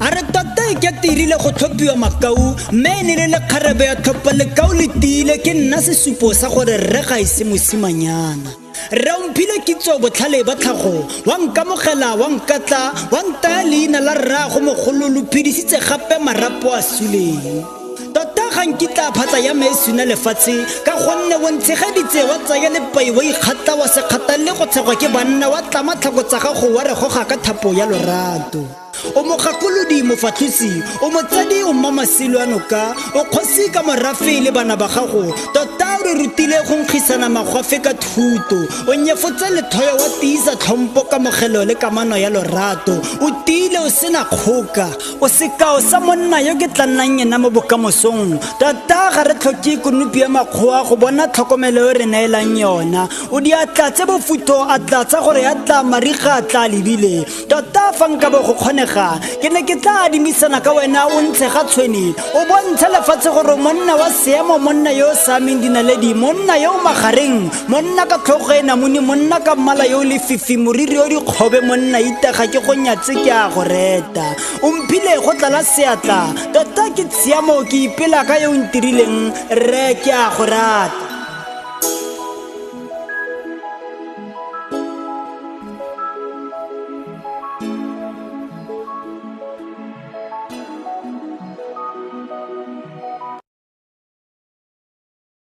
A re tota e kete e rile go tlhophiwa makau mme e ne le lekgarebe ya tlhopha lekau le tiile ke nna sesupo sa gore rre ga e se mosimanyana. Rre o mphile kitso botlhale ba tlhago wa nkamogela wa nkatla wa ntaya leina la rraago mogolo lo phedisitse gape marapo a suleng. Tota ga nkitla phatla ya me e suna lefatshe ka gonne o ntshegeditse wa tsaya lepai wa ikgatla wa se kgathalele go tshegwa ke banna wa tlama tlhako tsa gago wa re goga ka thapo ya lorato. O mogakolodi mofatlhosi o motsadi o mmamasilo a noka o kgosi ka morafe le bana ba gago tota o re rutile go nkgisana magwafe ka thuto o nyefotse lethoyo wa tiisa tlhompo kamogelo le kamano ya lorato o tiile o sena kgoka o sekao sa monna yo ke tla nnang ena mo bokamosong tota ga re tlhoke konopi ya makgowa go bona tlhokomelo e re neelang yona o diatla tse bofutho a tlatsa gore ya tla mariga a tla lebile Tota fa nka bo go kgonega, ke ne ke tla adimisana ka wena o ntshe ga tshwene, o bontshe lefatshe gore monna wa seemo, monna yo o sa ameng dinaledi, monna yo o magareng, monna ka tlhogo e namune, monna ka mmala yo o lefifi, moriri o dikgobe, monna itega ke go nyatse ke a go reta. O mphile go tlala seatla, tota ke tshiamo ke ipela ka yo o ntirileng, rre ke a go rata.